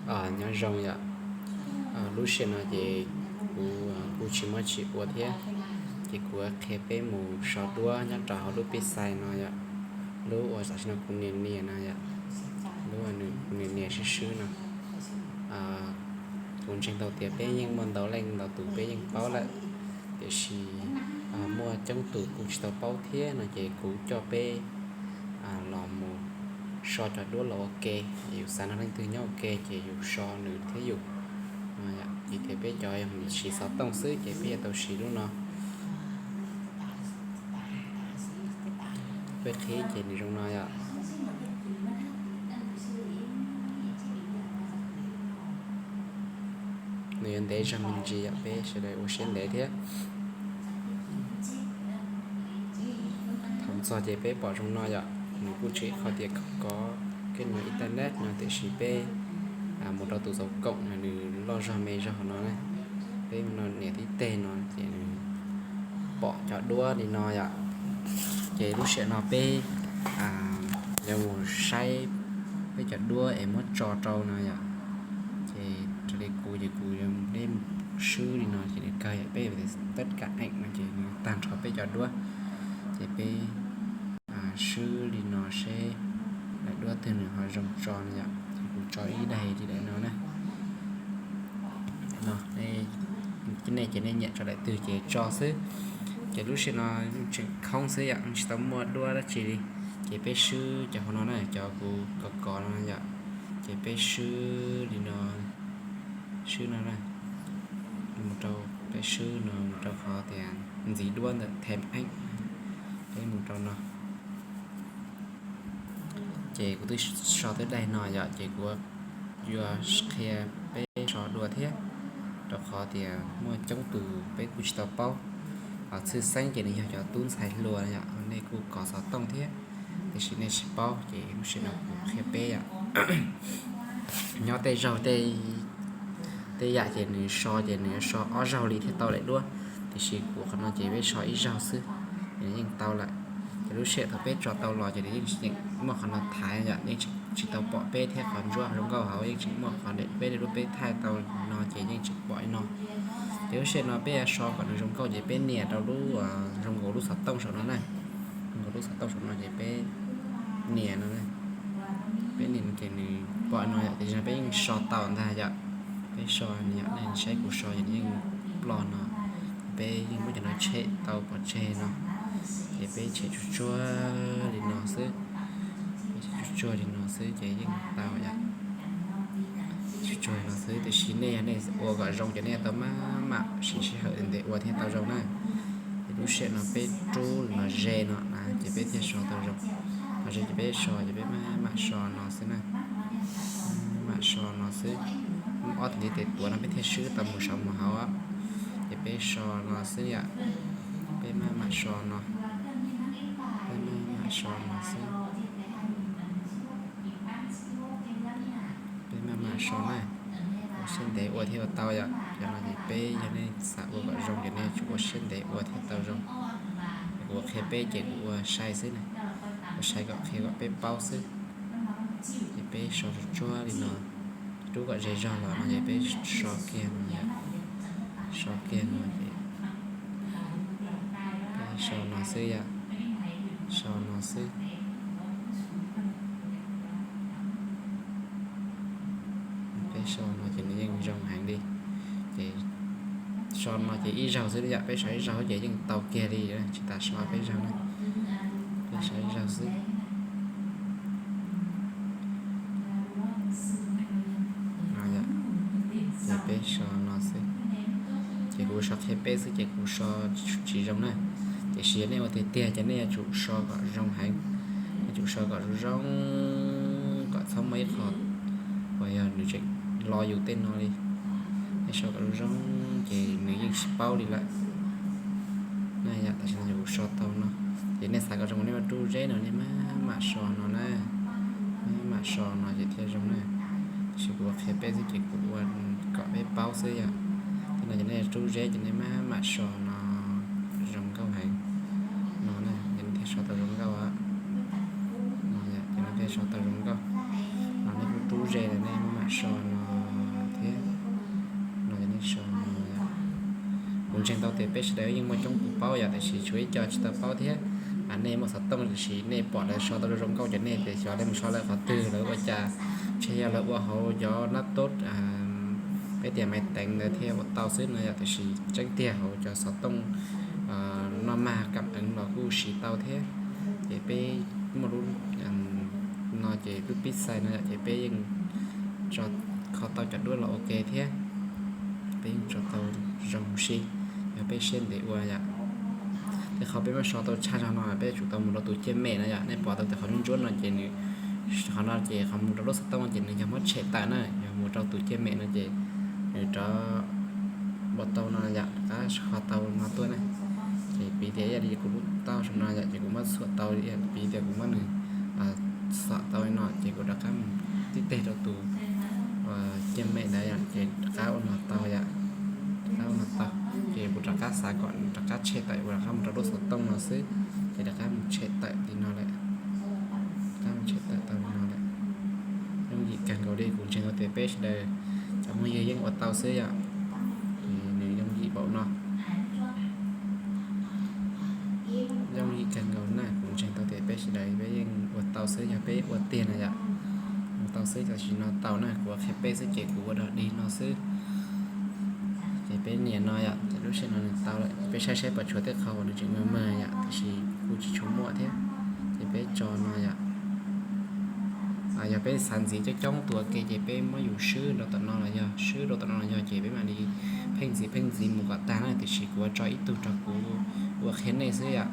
Nyob zoo yom. Lub sij hawm no ces kuv kuj tsis muaj tsis ua thiab, ces kuv qhia peb mus so duab nyob rau hauv lub peb xais no yom. Lub uas tam sim no kuv nias nias no yom, lub uas kuv nias nias swb swb no. Kuv ntseeg tau tias peb yeej muaj ntau leej ntau tus peb yeej paub lawm, tiam sis muaj coob tus kuj tsis tau paub thiab no ces kuv coj peb los mus so cov duab los ua ke. Yus xav nrog leej twg nyob ua ke ces yus so nws thiab yus. Vim tias peb cov yog siv xov tooj xwb ces peb yuav tau siv lub no. Peb qhib ces nws zoo no yom. Nws yuav ntev zog me ntsis yom, peb sawv daws ua siab ntev thiab. Thaum txog ces peb pom zoo no yom, nws kuj tseem qhov tias kov kov keb no internet no tiam sis peb mus rau tus xauv koom no nws loj zog me zog no na. Peb no nias tib teg no ces nws pom cov duab li no yom. Ces lub sij hawm no peb yuav mus saib peb cov duab es muab tso rau no yom. Ces raws li kuv ces kuv yuav mus swb li no ces nws kawg yom, peb yuav teb kam eem no ces nws tag nrho peb cov duab. Ces peb swb li no seb daim duab twg nws ho zoo tso no yom. Ces kuv tso ib daim li daim no na. Nej ces nej nyiam tso daim twg ces tso xwb. Ces lub sij hawm no tseem khoob xwb yom, tsis tau muaj duab dab tsi li. Ces peb swb cov hauv no na, cov kuv kov kov no yom. Ces peb swb li no, swb no na, mus rau, peb swb no mus rau qhov tias ntxiv duab ntawm them eeb, peb mus rau no. Ces kuv twb so twb daig no yom, ces kuv yuav qhia peb so dua thiab, rau qhov tias muaj coob tus peb kuj tsis tau paub. Tshwj xeeb ces nws yog cov tub ntxhais hluas yom, nej kuj kov xov tooj thiab, tiam sis nej tsis paub ces lub sij hawm no kuv qhia peb yom. Nyob tej zaug tej yam ces nws so ces nws yuav so ob zaug li thiaj tau daim duab, tiam sis kuv qhov no ces peb so ib zaug xwb, nws yeej tau lawm. Ces lub sij hawm thaum peb tso tau los ces nws yeej tseem muaj qhov no thaiv yom, yeej tseem tsis tau pom peb thiab qhov ntsuab zoo nkauj hauv yeej tseem muaj qhov peb lub peb thaij tau no ces yeej tseem pom li no. Ces lub sij hawm no peb yuav so kom nws zoo nkauj ces peb nias rau lub, zoo nkaus lub xov tooj saum no na. Zoo nkaus lub xov tooj saum no ces peb nias no, peb nias no ces nws pom no yom, tiam sis no peb yeej so tau ntag yom. Peb so nws yom, nej saib kuv so ces nws yeej ploj no. Peb yeej muab cov no tshem tau pov tseg no, ces peb tshem tsuag tsuag li no xwb. Peb tshem tsuag tsuag li no xwb ces yeej tau yom. Tsuag tsuag li no xwb, tiam sis nej yog nej ua kom zoo ces nej yuav tau maj mam siv sij hawm ntev ua thiaj tau zoo na. Ces lub sij hawm no peb rub los ze no na ces peb thiaj so tau zoo. Los ze ces peb so ces peb maj mam so no xwb na. Maj mam so no xwb. Ob tug ntiv tes tuav no peb thiaj swb tau mus saum mus hauv. Ces peb so no xwb yom. Peb maj mam so no. Peb maj mam so no xwb. Peb maj mam so na. Ua siab ntev ua thiaj ua tau yom. Cov no ces peb yog nej xav ua kom zoo ces nej tsum ua siab ntev ua thiaj tau zoo. Kuv qhia peb ces kuv ua sai xwb na. Ua sai kom qhia kom peb paub xwb. Ces peb so tsuag tsuag li no, rub kom ze zog los no ces peb so kiag no yom. So kiag no ces peb so no xwb yom. So no xwb. Peb so no ces nws yeej zoo heev li. Ces so no ces ib zaug xwb yom, peb so ib zaug ces yeej tau kiag li, tsis tas so peb zaug na. Peb so ib zaug xwb. Ces peb so no xwb. Ces kuv so qhia peb xwb ces kuv so tsis zoo na. Tiam sis yog nej ua tiag tiag ces nej yuav tsum so kom zoo heev, yuav tsum so kom zoo zoo, kom txhob muaj ib qho uas yog nws tseem lo yus tej no li. Nej so kom zoo zoo ces nws yeej tsis paub li lawm. Na yom, tam sim no kuv so tau no, ces nej xav kom zoo nej ua rub zeb no nej maj mam so no na. Maj mam so no ces thiaj zoo na. Tiam sis kuv qhia peb xwb ces kuv ua kom peb paub xwb yom. Tej no ces nej rub zeb ces nej maj mam so no zoo nkauj heev no na, ces nej thiaj so tau zoo nkauj. No ces nej thiaj so tau zoo nkauj. No nej kuj rub ze los nej maj mam so no. Ntseeg tau tias peb sawv daws yeej muaj coob tus paub yom, tiam sis tshuav ib co tsis tau paub thiab. Nej muaj xov tooj tiam sis nej pom lawv so tau zoo zoo nkauj ces nej tias xyov nej mus so lawv qhov twg, lawv ua cas, ntshe yog lawv ua hauv cov laptop, peb tias maiv teev ntawd thiaj ua tau xwb no yom, tiam sis tseeb tiag hauv cov xov tooj noj mag kam eev los kuj siv tau thiab. Ces peb muaj lub no ces lub pib xais no yom, ces peb yeej tso, kho tau cov duab los ua ke thiab. Peb yeej tso tau zoo si, yog peb siab ntev ua yom. Tej qhov peb muab so tau tshaj zog no peb tsum tau mus rau tus ciaj mem no yom. Nej pom tau tias qhov ntsuab ntsuab no ces nws, qhov no ces qhov mus rau lub xov tooj ces nws yog muab tshem tawm na, yog mus rau tus ciaj mem no ces nws rov ua tau no yom, rov qab kho tau no tuaj na. Ces piv tias ib yam li kuv lub taub hau no yom, ces kuv muab txhuam tau, piv tias kuv muab nws xam tau li no ces kuv rov qab mus tib teg rau tus ciaj mem ntawd yom, ces rov qab ua no tau yom. Rov qab ua no tau, ces kuv rov qab xav kom rov qab tshem tawm, kuv rov qab mus rau lub xov tooj no xwb, ces rov qab mus tshem tawm li no lawm. Rov qab mus tshem tawm tau li no lawm. Yooj yim kawg nkaus li, kuv ntseeg tau tias peb sawv daws cov phooj ywg yeej ua tau xwb yom. Nws yooj yim npaum no. Yooj yim kawg nkaus na, kuv ntseeg tau tias peb sawv daws peb yeej ua tau xwb, yog peb ua tiag no yom. Ua tau xwb, tam sim no tau na, kuv qhia peb xwb ces kuv ua dog dig no xwb. Ces peb nias no yom, ces lub sij hawm no nws tau lawm, peb saib saib puas tshuav tej qho uas nws tseem mag mag yom, tiam sis kuj tsis tshua muaj thiab. Ces peb tso no yom. Yog peb xav ntxiv coob coob tus ua ke ces peb muab yus swb rau tom no los yog, swb rau tom no los yog, ces peb mam li pheej ntxiv pheej ntxiv mus kom tag na, tiam sis kuv yuav tso ib tug rau kuv ua qhia nej xwb yom.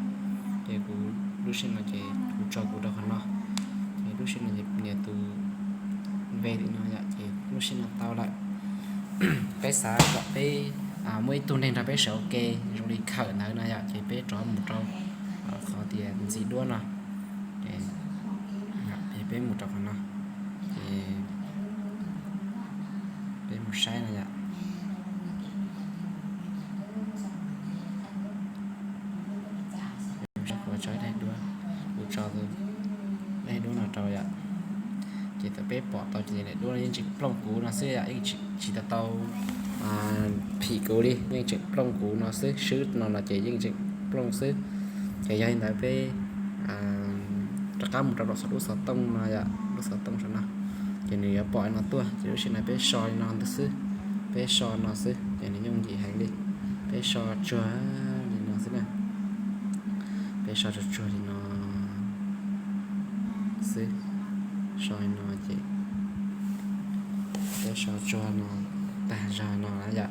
Ces kuv lub sij hawm no ces kuv tso kuv rau qhov no. Ces lub sij hawm no ces nias tus npe li no yom, ces lub sij hawm no tau lawm. Peb xav kom peb muaj ib tug neeg nrog peb sawv ua ke zoo li khawm ntawd no yom, ces peb rov mus rau qhov tias ntxiv duab no. Ces peb mus rau qhov no, ces peb mus saib no yom. Kuv tso daim duab, kuv tso daim duab no rau yom. Ces thaum peb pom tau ces daim duab no yeej tseem plooj kuv no xwb yom, yeej tsis tau tau phim kuv li, yeej tseem plooj kuv no xwb, swb no los ces yeej tseem plooj xwb. Ces yog li ntawd peb rov qab mus rau lub xov tooj no yom, lub xov tooj saum no, ces nws yuav pom no tuaj, ces lub sij hawm no peb so li no xwb, peb so no xwb ces nws yooj yim heev li. Peb so tsuag li no xwb na, peb so tsuag tsuag li no xwb, so li no ces peb so tsuag no tag zog no na yom.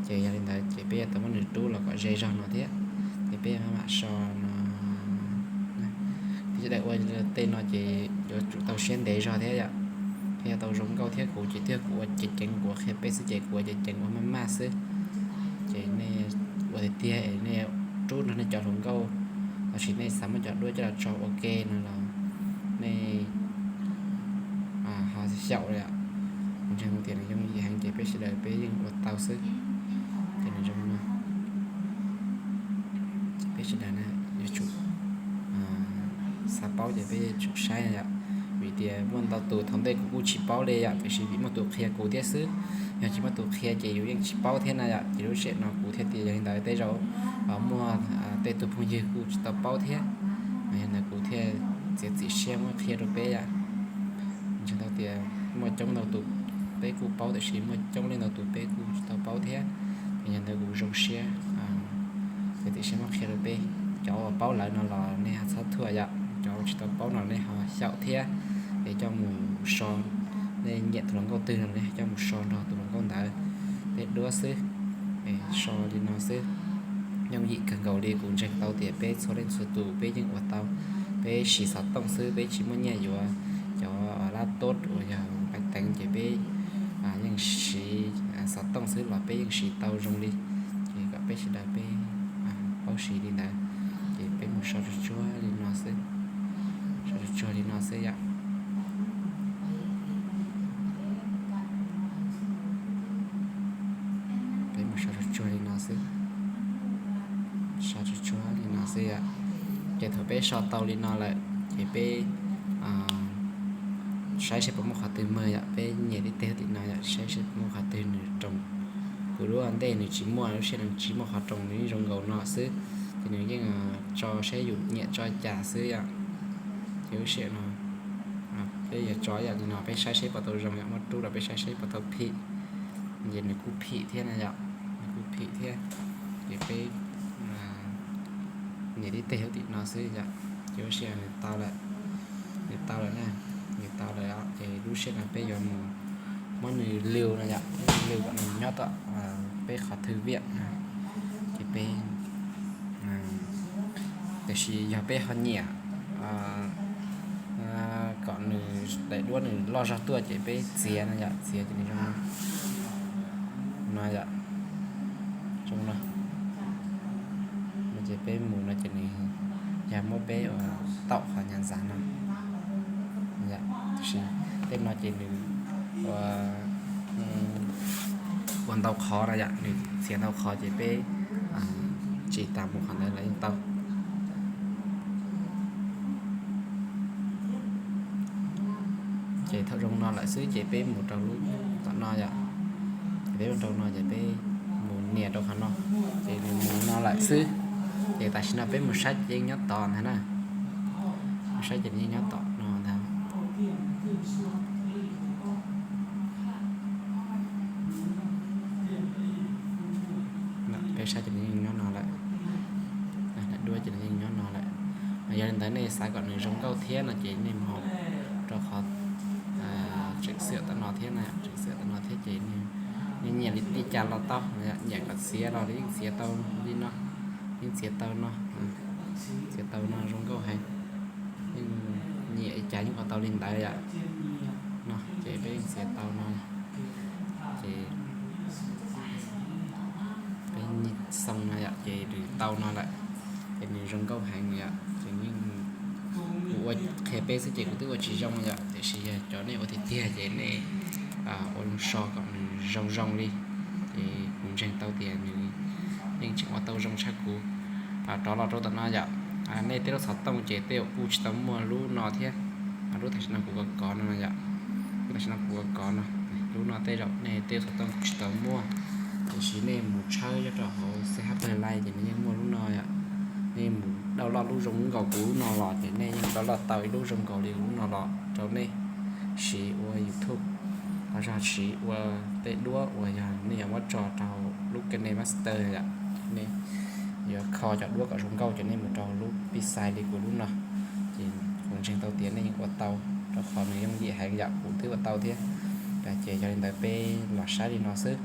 Ces yog li ntawd ces peb yuav tau muab nws rub los kom ze zog no thiab. Ces peb yuav mam so no. Peb sawv daws ua tej no ces yuav tsum tau siab ntev zog thiab yom, thiaj yuav tau zoo nkauj thiab. Kuv ces tiag kuv ua ceev ceev, kuv qhia peb xwb ces kuv ua ceev ceev ua maj maj xwb. Ces nej ua tiag tiag es nej rub nrog nej cov hluas nkauj, los sis nej xav muab cov duab coj los tso ua ke no los nej ho xyaum li. Kuv ntseeg tias nws yooj yim heev ces peb sawv daws peb yeej ua tau xwb. Ces nws zoo no, peb sawv daws yuav tsum xav paub ces peb yuav tsum saib yom. Vim tias muaj ntau tus thaum ntej kuv kuj tsis paub li yom, tiam sis vim muaj tus qhia kuv thiab xwb. Yog tsis muaj tus qhia ces yus yeej tsis paub thiab na yom. Ces lub sij hawm no kuv thiaj tias yog li ntawd tej zaum muaj tej tug phooj ywg kuj tsis tau paub thiab, yog ntawd kuv thiaj txiav txim siab muab qhia rau peb yom. Ntseeg tau tias muaj coob ntau tus peb kuj paub, tiam sis muaj coob leej ntau tus peb kuj tsis tau paub thiab. Yog ntawd kuv zoo siab, txiav txim siab muab qhia rau peb. Cov uas paub lawm no los nej ho txhob thuam yom, cov uas tsis tau paub no nej ho xyaum thiab. Es coj mus so, nej nyiam tus hluas nkauj twg no nej coj mus so nrog tus hluas nkauj ntawd tej duab xwb. So li no xwb, yooj yim kawg nkaus li. Kuv ntseeg tau tias peb txhua leej txhua tus peb yeej ua tau. Peb siv xov tooj xwb, peb tsis muaj nyiaj yuav cov laptop uas yog maiv teev, ces peb yeej siv xov tooj xwb los peb yeej siv tau zoo li. Ces kom peb sawv daws peb paub siv li ntawd. Ces peb mus so tsuag tsuag li no xwb, so tsuag tsuag li no xwb yom. Peb mus so tsuag tsuag li no xwb, so tsuag tsuag li no xwb yom. Ces thaum peb so tau li no lawm, ces peb saib seb puas muaj qhov twg mag yom, peb nyem tib teg tim no yom, saib seb puas muaj qhov twg nws roos kuv Lub ntej nws tsis muaj, lub sij hawm nws tsis muaj qhov roos, nws yeej zoo nkaus no xwb. Ces nws yeej tso saib yus nyiam tso cas xwb yom. Ces lub sij hawm no peb yog tso yom, li no peb saib seb puas tau zoo yom, muab rub rau peb saib seb puas tau phim. Ces nws kuj phim thiab na yom, nws kuj phim thiab. Ces peb nias tib teg hauv tim no xwb yom. Ces lub sij hawm nws tau lawm, nws tau lawm na, nws tau lawm ces lub sij hawm no peb yuav mus muab nws liu no yom, liu kom nws nyob tom peb qhov thư viện no. Ces peb, tiam sis yog peb ho nyiam kom nws daim duab nws loj zog tuaj ces peb txiav no yom, txiav ces nws zoo no yom, zoo no. No ces peb mus no ces nws yog muab peb ua taum qhov nyav ntxav no. Tiam sis tej no ces nws ua ntau qhov no yom, nws txiav ntau qhov ces peb tsis tas mus qhov ntawd los yeej tau. Ces thaum zoo no lawm xwb ces peb mus rau lub tom no yom. Ces peb mus rau no ces peb mus nias rau qhov no, ces nws mus no lawm xwb. Ces tam sim no peb mus saib ces yeej nyob tod ntag na. Mus saib ces yeej nyob tom no ntag. Peb saib ces nws yeej nyob no lawm. Daim duab ces nws yeej nyob no lawm. Yog li ntawd nej xav kom nws zoo nkauj thiab no ces nej mus rau qhov tseem xwm tom no thiab na, tseem xwm tom no thiab ces nej nyiam li cas los tau, nyiam kom txiav los yeej txiav tau li no, yeej txiav tau no, txiav tau no zoo nkauj heev. Yeej nyiam li cas yeej ua tau li ntawd yom. No ces peb yeej txiav tau no. Ces peb xoo no yom, ces nws tau no lawm. Ces nws zoo nkauj heev yom. Ces kuv ua qhia peb xwb ces kuv twb ua tsis zoo yom, tiam sis yog cov nej ua tiag tiag ces nej ua zoo so kom nws zoo zoo li. Ces kuv ntseeg tau tias nws yeej tseem ua tau zoo tshaj kuv. Rov los rau tom no yom, nej tej lub xov tooj ces tej zaum kuj tsis tau muaj lub no thiab. Lub tam sim no kuv kov kov no yom, lub tam sim no kuv kov kov no, lub no tej zaum nej tej lub xov tooj kuj tsis tau muaj. Tiam sis nej mus tshawb nyob rau hauv C H Play Live ces nws yeej muaj lub no yom. Nej mus download lub zoo nkaus kuv lub no los ces nej yeej download tau ib lub zoo nkaus li lub no los rau nej siv ua YouTube, los yog siv ua tej duab uas yog nej yuav muab tso rau lub KineMaster yom. Nej yuav kho cov duab kom zoo nkauj ces nej mus rau lub pib xais li kuv lub no. Ces kuv ntseeg tau tias nej yeej ua tau, rau qhov nws yooj yim heev yom, kuv twb ua tau thiab. Ces yog li ntawd peb los saib li no xwb.